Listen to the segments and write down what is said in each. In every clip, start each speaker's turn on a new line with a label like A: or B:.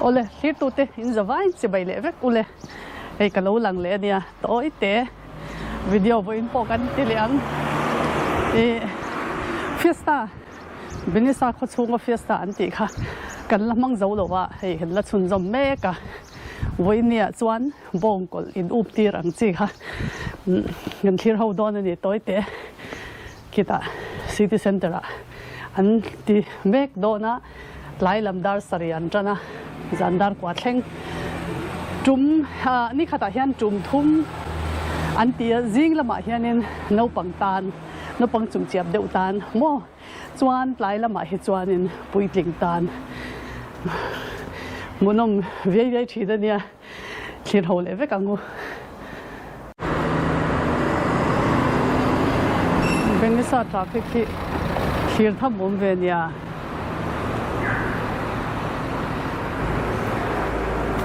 A: Awle thlirtute in za vain chibai leh vek ule hei ka lo lang leh ania tawi te video vawiin pawh kan ti leh ang ih fiesta Benisa khaw chhunga fiesta an tih kha kan la hmang zo lo a hei kan la chhunzawm mek a vawiin chuan bawng kawlh in up tir ang chi kha kan thlir ho dawn a ni tawi te. Khitah City Centre ah an ti mek dawn a, tlai lam dar sarih an tan a, zan dar kua thleng tum ni khatah hian tum thum an ti a, zing lamah hianin naupang tan, naupang chungchiap deuh tan maw chuan tlai lamah hi chuanin puitling tan hmuhnawm viai viai thin a nia. Thlir ho leh vek ang u. Benisa traffic hi thlir tham awm ve nia.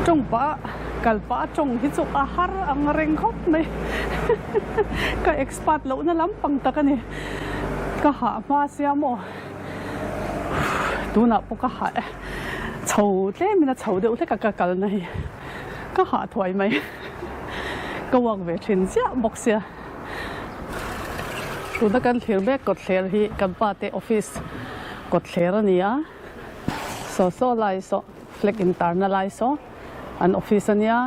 A: Tawng pah kal pah tawng hi chu a har ang reng khawp mai. Ka expert lohna lampang tak a ni. Ka hah hma sia maw. Tunah pawh ka hah e. Chho tlemin a chho deuh hlek a ka kalna hi ka hah thuai mai. Ka walk ve thin chiah bawk sia. Tuna kan thlir mek kawtthler hi kan pa te office kawtthler a ni a. Saw saw lai saw flag intarna lai saw an office a nia.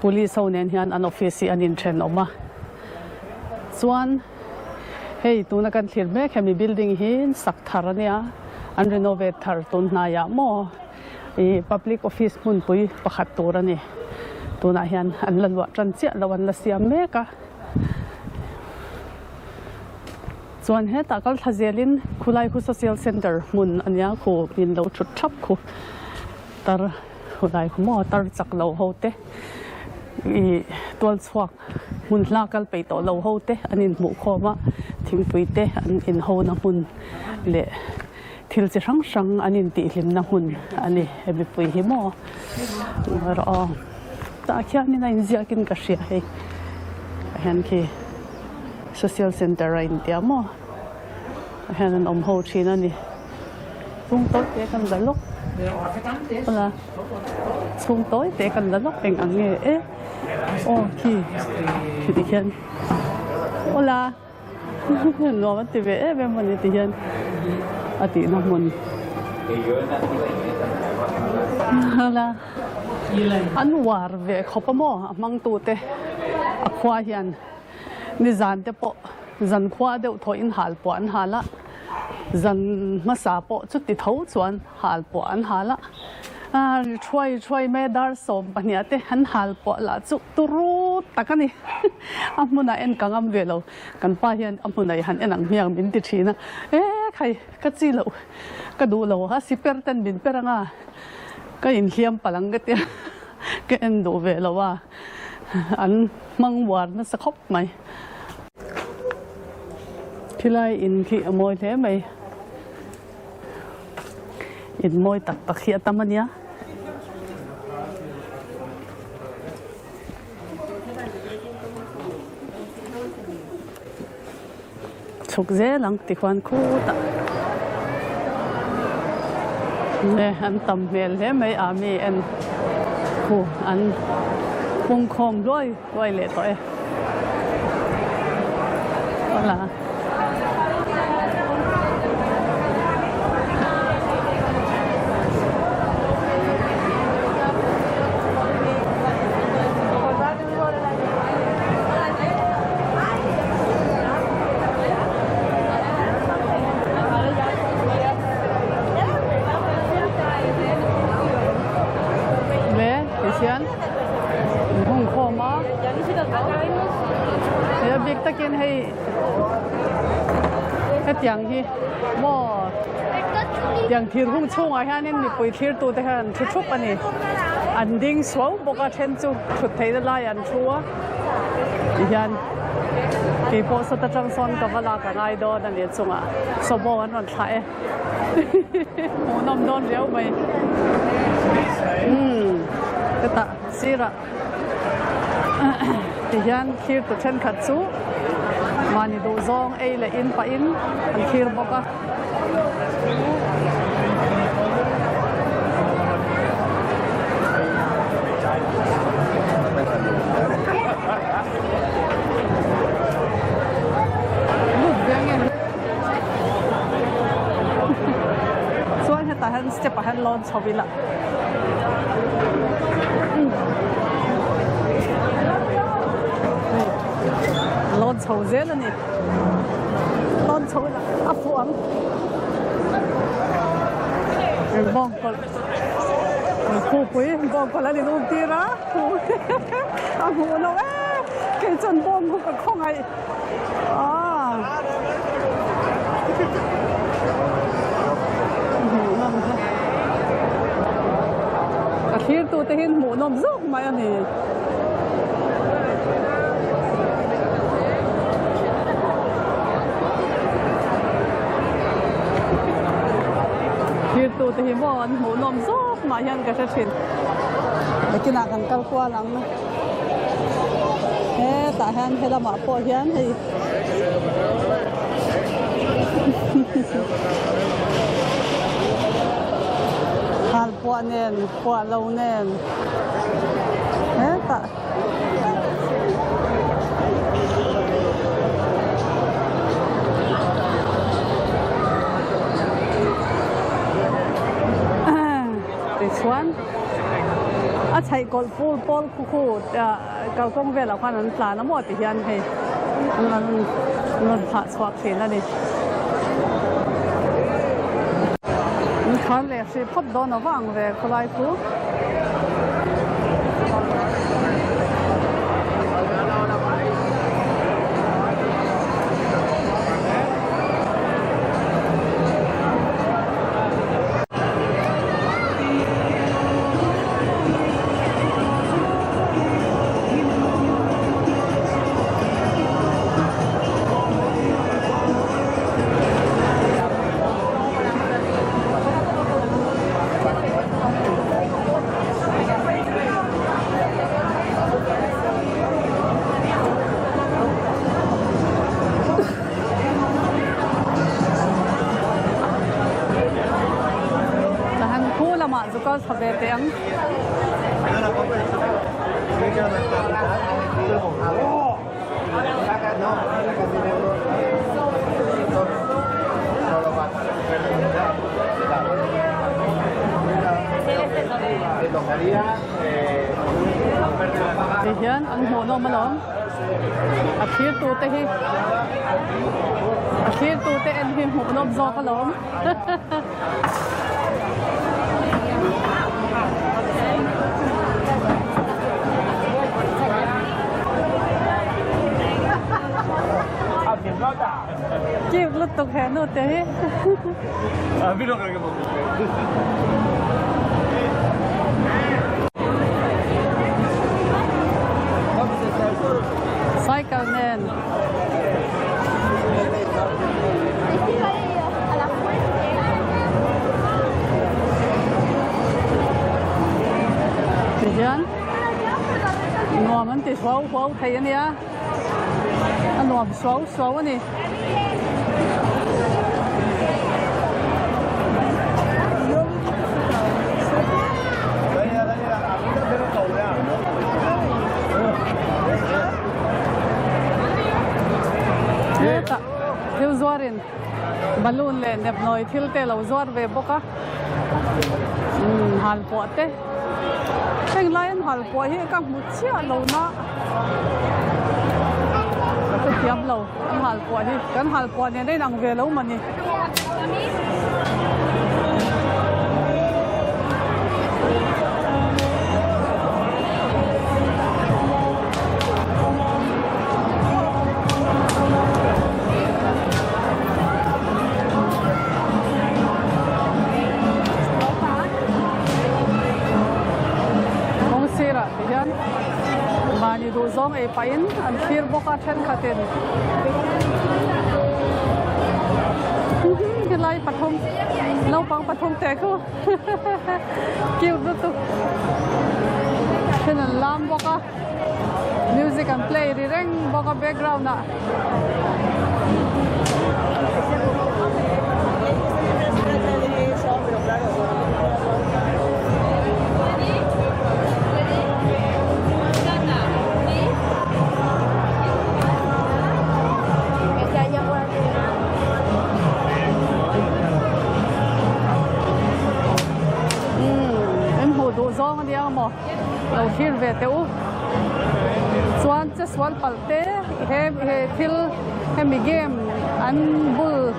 A: Police ho nen hian an office hi an inthenawm a. Chuan hei tuna kan thlir mek hemi building hi sak thar a nia, an renovate thar tun hnaiah maw ih public office hmunpui pakhat tur a ni. Tunah hian an la luah tan chiah lo an la siam mek a. Chuan hetah kal thla zelin khulai khu social center hmun a nia khu min lo thut thap khu tar. Khulai khu maw tar chak lo ho te ih tual chhuak hmun hla kal peih tawh lo ho te an inhmuh khawm a, thingpui te an inho na hmun leh thil chi hrang hrang an intihhlimna hmun a ni he mipui hi maw rawh aw tah khianin a inziakin ka hria hei ah hian khi social center a intia maw ah hian an awm ho thin a ni. Chhung tawi te kan la lawk a, chhung tawi te kan la lawk eng ang nge e aw khi khi ti hian awla nuam an ti ve em em a ni ti hian a tihna hmun awla an uar ve khawp a maw a hmangtu te a khua hian nizan te pawh zankhua deuh thawhin hal pawh an hal a. Zan hmasa pawh chuti tho chuan hal pawh an hal a, ri thuai thuai mai a dar 12 te an hal pawh lah chu turu tak a ni. A hmunah en ka ngam ve lo, kan pa hian a hmunah i han en ang hmiang min ti thin a, e khai ka chi loh ka duh lo a si per ten min per anga ka inhliam palh ang ka tia ka en duh ve lo a, an hmang uar nasa khawp mai. Khilai in khi a mawi hle mai. In mawi tak tak hi a tam a nia. Chhuk zel ang tikhuan khutah nge an tam hmel hle mai a mi en khu an pungkhawm hluai hluai leh tawh e. Hola. Le tihian an hung khawm a he a bik takin hei hetiang hi maw tiang thir hung chhungah hianin mipui thlirtute hian an thu thup a ni an ding suau bawk a then chu thut theihna lai an thu a tihian keipawh sawta tang sawn ka va lak a ngai dawn a ni chungah sawmaw an rawn thlah e hmuhnawm dawn riau mai umm hetah sirah tihian thlir tu thenkhat chu mahni duh zawng ei leh in pahin an thlir bawk a. ah hian lawn chho ila. Lawn chho zel a ni. Lawn chho ila a fuh ang. Bawngkawlh khupui bawngkawlh an inum tir a a hmuh loh e kei chuan bawng khu ka khawngaih aaa hmuhnawm kha a thlir tu te hian hmuhnawm zawk mai a ni. Thirtu te hi maw an hmuhnawm zawk mah hian ka hre thin. Nakinah kan kal kual ang. Hetah hian he lamah pawh hian hei Halpuah nen puah lo nen hetah. Tichuan a chheih kawlh pul pawl khu khu kalkawng velah khan an tlan a maw ti hian hei an rawn thlah chhuak thin a ni. An khan leh hrih phawt dawn a vang ve khawlai chu. Tahan khu lamah zu kal thla ve teh ang. Ti hian an hmuhnawm alawm a thlir tu te hi a thlir tu te en hi hmuhnawm zawk alawm. Cute lutuk he nu te hi. Cycle nen. Tihian nuam an ti suau huau thei a nia a nuam suau suau a ni. Hetah thil zuarin balloon leh nepnawi thil te a lo zuar ve bawk a umm halpuah te heng lai an halpuah hi ka hmu chiah lo na ka hrethiam lo an halpuah hi kan halpuah nen a inang ve lo mawni. Kawng sirah ti hian mahni duh zawng ei pahin an thlir bawk a thenkhatin helai pathum naupang pathum te khu cute lutuk then an lam bawk a. Music an play ri reng bawk a background ah. duh zawng a nia maw lo thlir ve teh u. Chuan che sual palh te he he thil hemi game an bul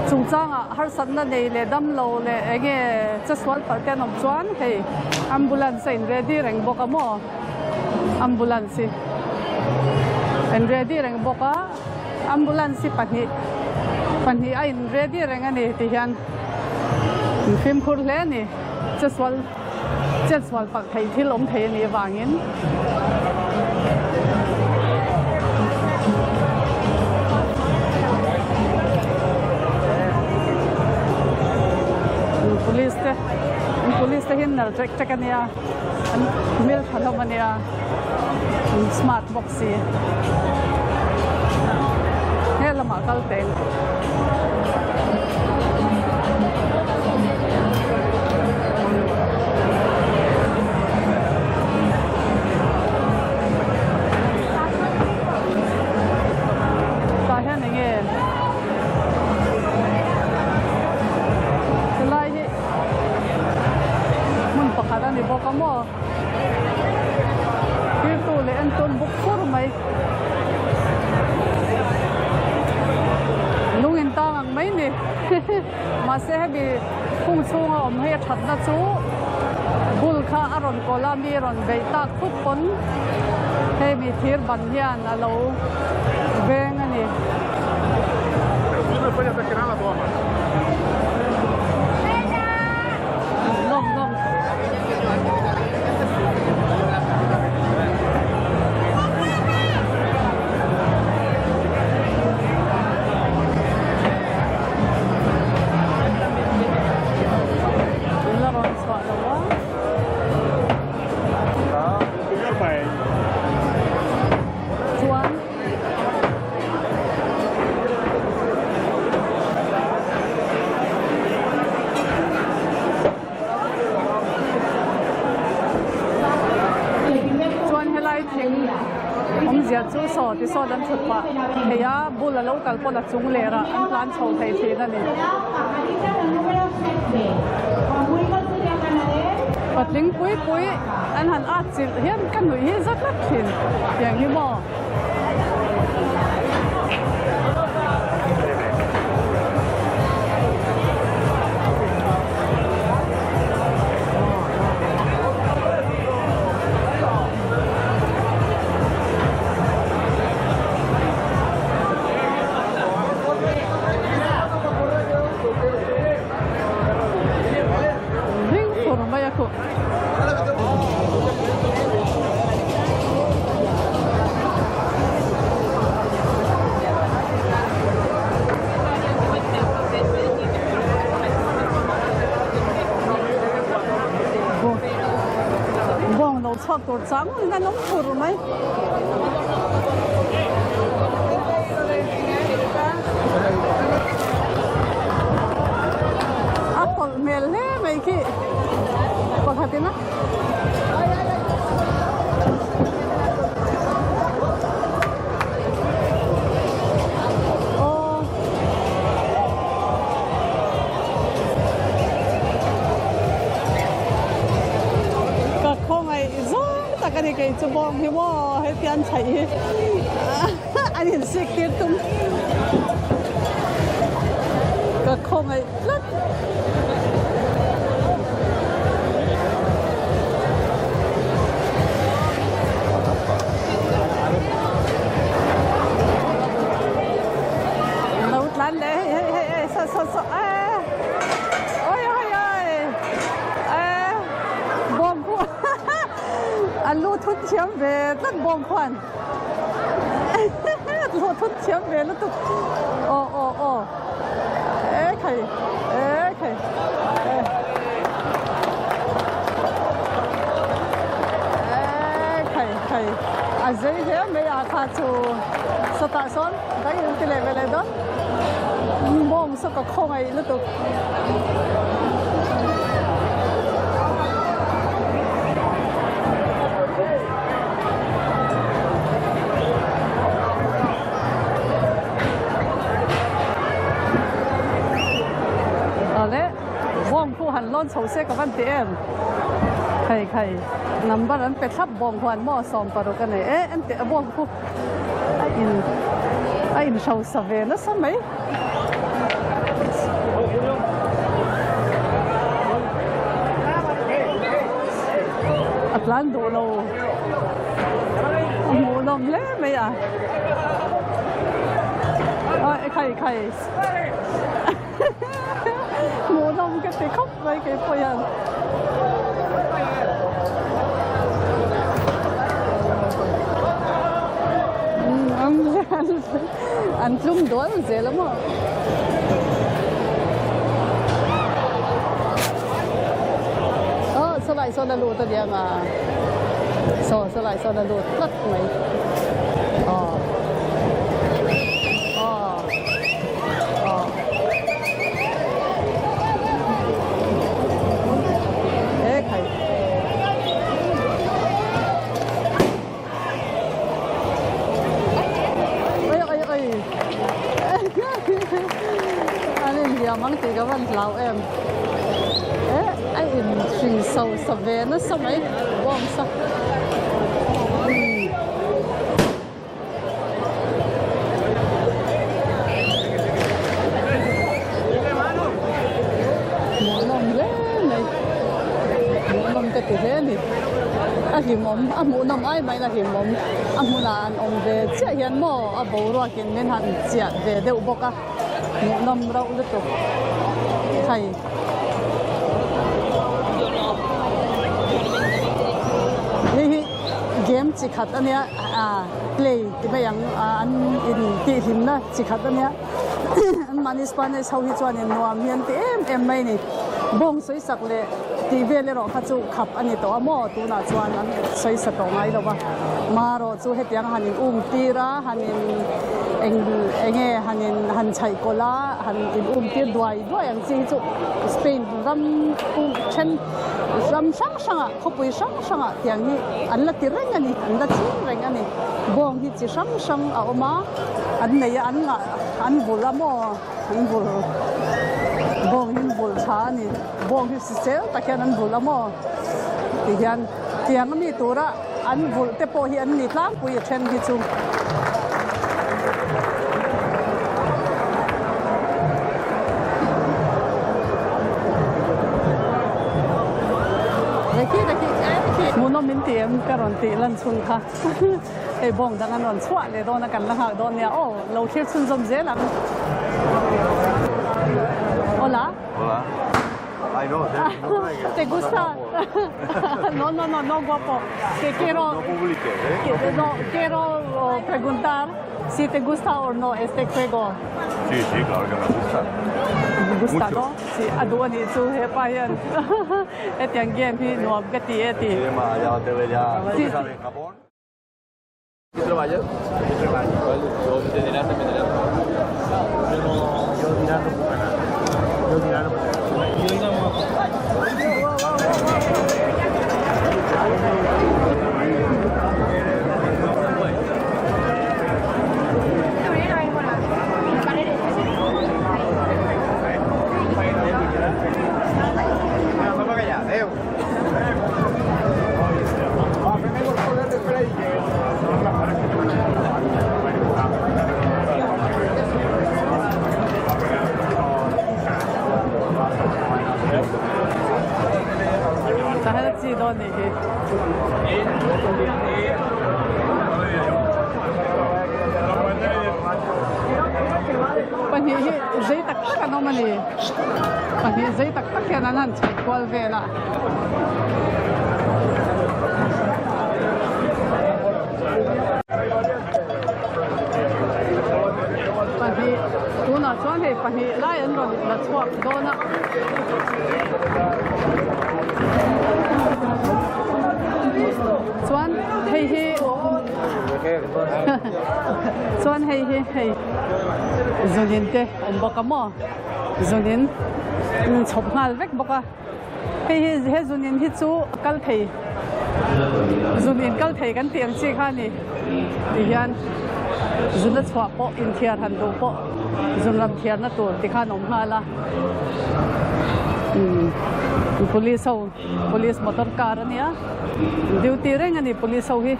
A: chungchangah harsatna nei leh dam lo leh eng nge che sual palh te an awm chuan hei ambulance a in ready reng bawk a maw ambulance hi in ready reng bawk a ambulance hi pahnih pahnih a in ready reng a ni ti hian in fimkhur hle a ni che sual Chet sual palh theih thil awm thei a nih avangin Police te Police te hi an nal ṭek ṭek a nia an hmelṭha hlawm a nia an smart bawk si he lamah kal teh Tah hian eng nge helai hi hmun pakhat a ni bawk a maw. Thirtu leh en tawn bawk fur mai. Lung in tang ang mai ni. Mahse hemi hung chhunga awm hei a thatna chu bul kha a rawn kawl a, mi rawn beih tak thut pawn hemi thir ban hian a lo veng a ni. Nawm nawm. La rawn chhuah lo a. Chuan. Chuan helai thing awmzia chu saw ti sawn an thut pah thei a, bul a lo kal pawn a chung ler ah an tlan chho thei thin a ni. Patling pui pui an han at chilh hian ka nuih hi zat hlek thin tiang hi maw. Ding fur mai a khuh. Bawng lo chhuak tur chang in an awm fur mai. A pawlh hmel hle mai khi pakhat in a. Aw. Ka khawngaih zawng tak a ni kei chu bawng hi maw hetiang chhaih hi an insik tir tum ka khawngaih tlat. Lo tlan leh hei hei hei hei saw saw saw eh oi oi oi eh bawm khu a lu thut thiam ve tlat bawm khuan lu thut thiam ve lutuk aw aw aw e khai e khai e e khai khai a zei hle mai a kha chu sawtah sawn dang in ti leh ve leh dawn bawng saw ka khawngaih lutuk. Awle bawng khu han lawn. lawn chho se ka van ti em. Khai khai number an pe thlap bawng huan maw 16 a nei e en teh a bawng khu a in a in hrosa ve nasa mai. A tlan duh lo a hmuhnawm hle mai a. Awi khai khai hmuhnawm ka ti khawp mai keipawh hian. An tlum dual zel a maw. Aw sawlai sawn a lut a nia nga. Saw sawlai sawn a lut tlat mai. Aw. Aw. Aw. E khai. Oi oi oi. An inhliam ang tih ka van hlau em. E a in hring so sa ve nasa mai bawng sa. Hmuhnawm hle mai. Hmuhnawm ka ti hle a ni. A hlimawm, a hmuhnawm ai maiin a hlimawm. A hmunah an awm ve chiah hian maw a boruakin min han chiah ve deuh bawk a. Hmuhnawm rauh lutuk. Hei. Hei hi game chi khat a nia ah play ti mai ang ah an in tihhlimna chi khat a nia anmahni Spanish ho hi chuanin nuam hi an ti em em mai a ni. Bawng sawi sak leh tih vel erawh kha chu khap a ni tawh a maw tunah chuan an sawi sa tawh ngai lo va marawh chu hetiang han in um tir a han in eng eng nge han in han chhaih kawlh a han in um tir duai duai ang chi hi chu Spain ram pum then ram hrang hrangah khawpui hrang hrangah tiang hi an la ti reng a ni an la ching reng a ni bawng hi chi hrang hrang a awm a an nei a an ngah an vulh a maw an vulh bawng hi an vulh tha a ni bawng hi hrisel tak hian an vulh a maw ti hian tiang ami tura an vulh te pawh hi an ni tlangpui a then hi chu. Hmuhnawm min ti em ka rawn tih lan chhun kha hei bawng dang an rawn chhuah leh dawn a kan la nghak dawn nia aw lo thlir chhunzawm zel ang. Hola.
B: Hola. Ay no, no
A: Te gusta? No, no, no, no guapo. Que quiero
B: No publique, eh?
A: No, quiero preguntar si te gusta o no este juego.
B: Sí, sí, claro que me gusta.
A: Gusta
B: Mucho.
A: no? Si a duh a nih chu hepa hian hetiang game hi nuam ka ti e ti.
B: Sí, ma, ya te ya.
A: Sí,
B: ¿Tú
A: sí.
B: sabes en Japón?
A: Tah hian a chi dawn nih hi. Pahnih hi zei tak tak an awm a ni. Pahnih zei tak tak hian an han chhaih kual vel a. Pahnih tunah chuan hei pahnih lai an rawn la chhuak dawn a. Chuan hei hi chuan hei hi hei zunin te awm bawk a maw zunin chhawp nghal vek bawk a. Hei hi he zunin hi chu kal thei zunin kal thei kan tih ang chi kha a ni ti hian zun a chhuah pawh inthiar han duh pawh zun lam thiarna tur ti khan awm nghal a. Umm police ho police motor car a nia duty reng a ni police ho hi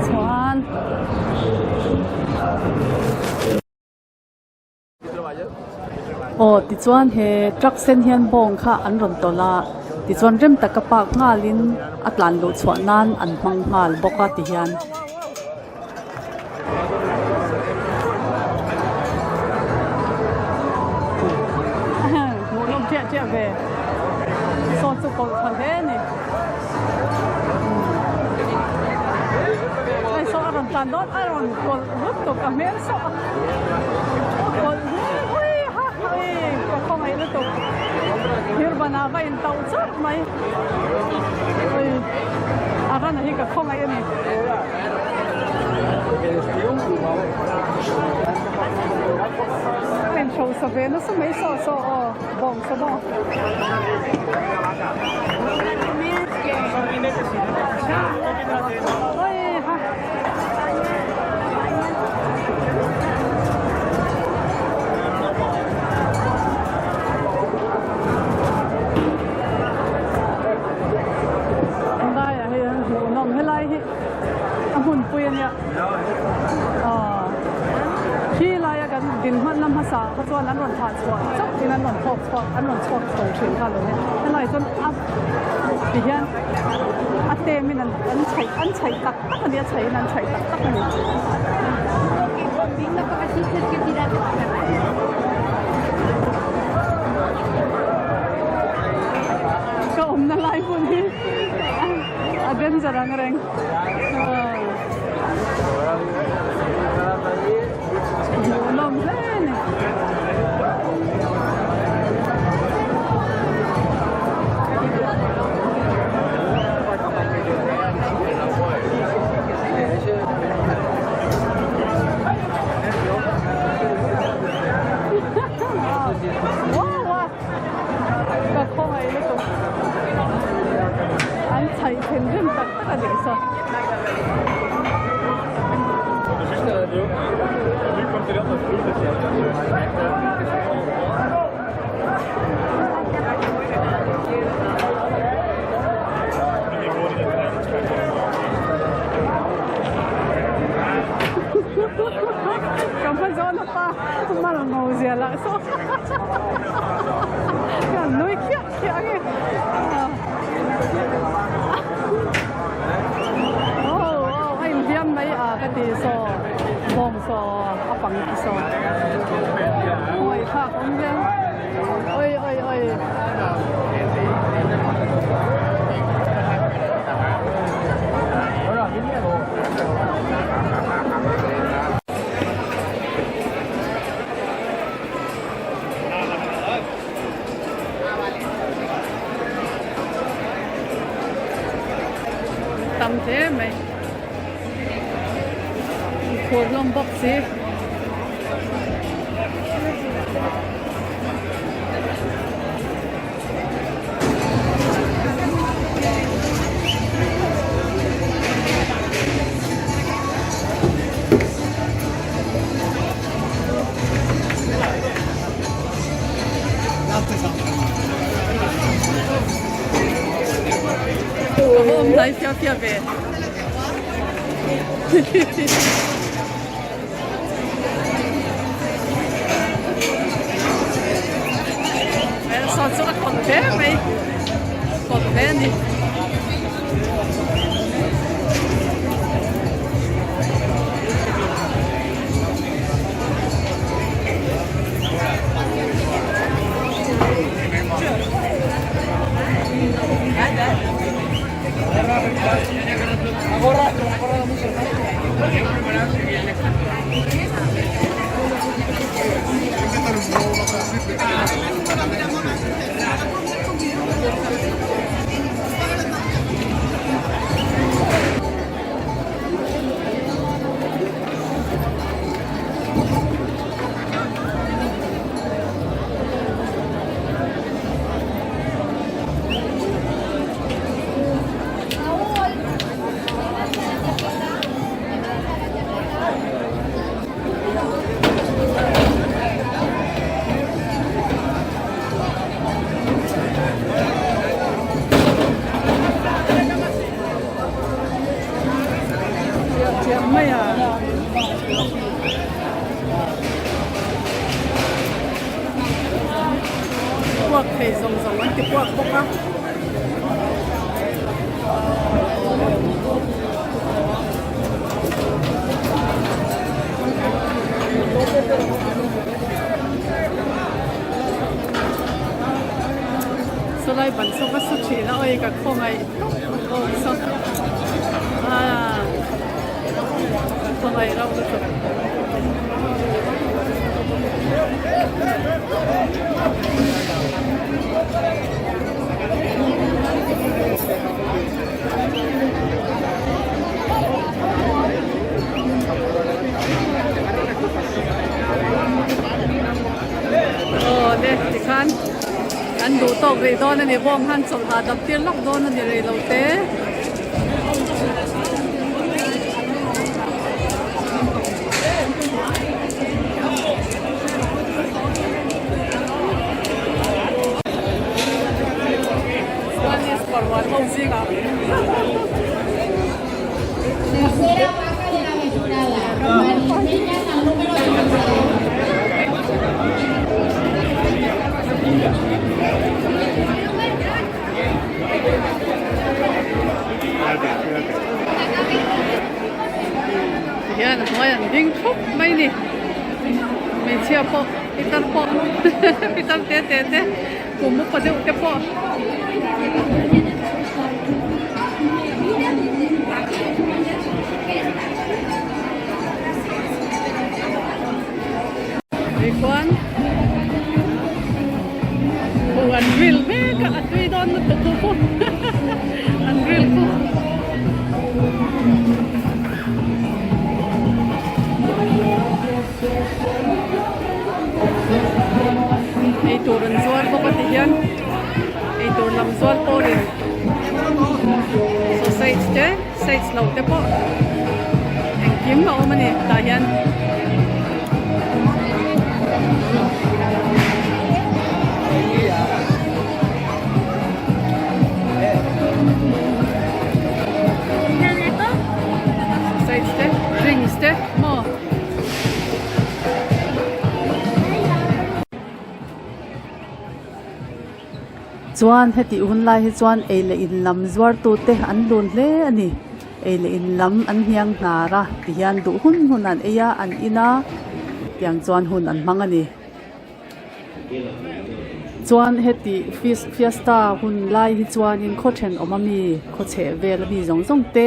A: chuan. Aw tichuan he truck sen hian bawng kha an rawn tawlh a tichuan rem taka park nghalin a tlan luh chhuah nan an hmang nghal bawk a tihian. Hmuhnawm chiah chiah ve saw chu kawlh tha hle a ni. Hei saw a rawn tlan dawn a rawn kawlh vut tuk a hmel saw a kawlh hle hui ha ui ka khawngaih lutuk thir banah va in tauh chauh mai ui a rana hi ka khawngaih a ni. A inhrosa ve nasa mai saw saw aw bawng saw maw. Helaiah hian hmuhnawm helai hi a hmunpui a nia aw khi laia kan din hmanna hmasa kha chuan an rawn thah chhuah chauh in an rawn thawk chhuak an rawn chhuak chho thin kha lo nia helai chuan a ti hian a tem in an chhaih an chhaih tak tak a ni a chhaih in an chhaih tak tak a ni. Ka awmna lai hmun hi a danger ang reng. Hmuhnawm hle a ni. Ka khawngaih lutuk. An chhaih thinrim tak tak a nih saw. Ka hma zawn a pa mal ngo zia lah saw. Ka nui khiah khiah ang e. Oh oh a inhliam mai a ka ti saw bawng saw a pang ti saw. Ngawih thlak awm hle. Oi oi oi. Tam hle mai. Phur hlawm bawk si. Ka va awm hnai fia fia ve. Saw chu a kawt hle mai kawt hle a ni. Thei zawng zawng an ti puak bawk a. Sawlai ban saw ka su thin a awi ka khawngaih tawp saw ah ka khawngaih rauh lutuk. Aw le tikhan an duh tawk rih dawn a ni bawng khan chawlh hahdam tir lawk dawn a ni rei lo te. Spanish parwan ho zingah.
C: Tercera vaca de la mejorada, Marismeña al número 36.
A: Tihian a hnuai an ding thup mai ni. Hmeichhia pawh pitar pawh pitar te te te kum upa deuh te pawh. Tikhuan khu an grill mek a a tui dawn lutuk khu khu an grill khu. Eitur an zuar bawk a ti hian eitur lam zual pawhin sausage te sage lo te pawh engkim a awm a ni tah hian. Sausage te drinks te maw. Chuan heti hun lai hi chuan ei leh in lam zuar tu te an lun hle a ni. Ei leh in lam an hniang hnar a ti hian duh hun hun an ei a an in a tiang chuan hun an hmang a ni. Chuan heti fiesta hun lai hi chuanin khaw thenawm ami khaw chheh vel ami zawng zawng te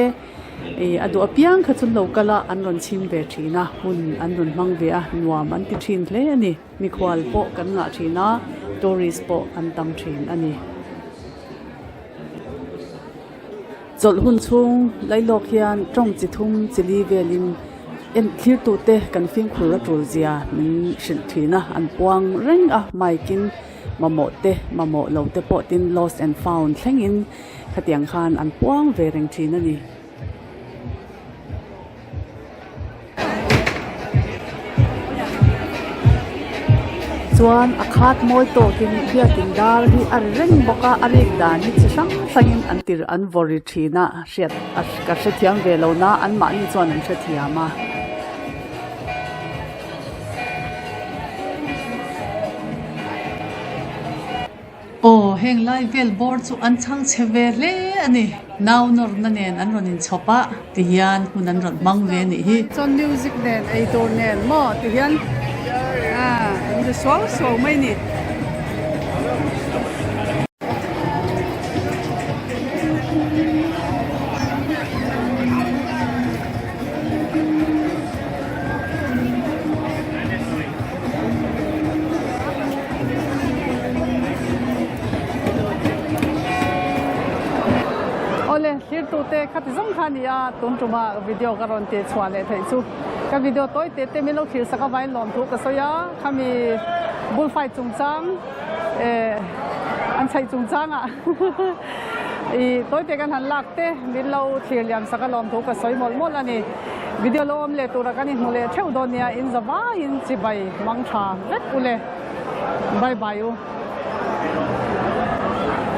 A: Ih a duh apiang kha chu lo kal a an rawn chhim ve thin a hun an rawn hmang ve a nuam an ti thin hle a ni mikhual pawh kan ngah thin a tourist pawh an tam thin a ni. Chawlh hun chhung lailawk hian tawng chi thum chi li velin en thlir tute kan fimkhur a tul zia min hrilh thin a an puang reng a mic in mamawh te mamawh lo te pawh tin lost and found thlengin Khatiang khan an puang ve reng thin a ni. Chuan a khat mawi tawkin biakin dar hi a ri reng bawk a, a rik dan hi chi hrang hrangin an tir an vaw ri thin a, hriat ka hrethiam ve lo na anmahni chuan an hrethiam a. Aw, heng lai vel bawr chu an chhang chhe ve hle a ni. Nau nawrna nen an rawn inchhawp a, ti hian hun an rawn hmang ve a nih hi. Chuan music nen, eitur nen maw ti hian an ri suau suau mai a ni. Awle thirtute khati zawng kha a ni a, tun tuma video ka rawn tih chhuah leh theih chu ka video tawi te te min lo thlir sak avangin lawmthu ka sawi a, khami bullfight chungchang eh an chhaih chungchangah ih tawi te kan han lak te min lo thlir liam sak a lawmthu ka sawi mawlh mawlh a ni. Video lo awm leh tura kan inhmu leh theuh dawn nia, in za vaiin chibai mang tha vek u le. Bye bye u.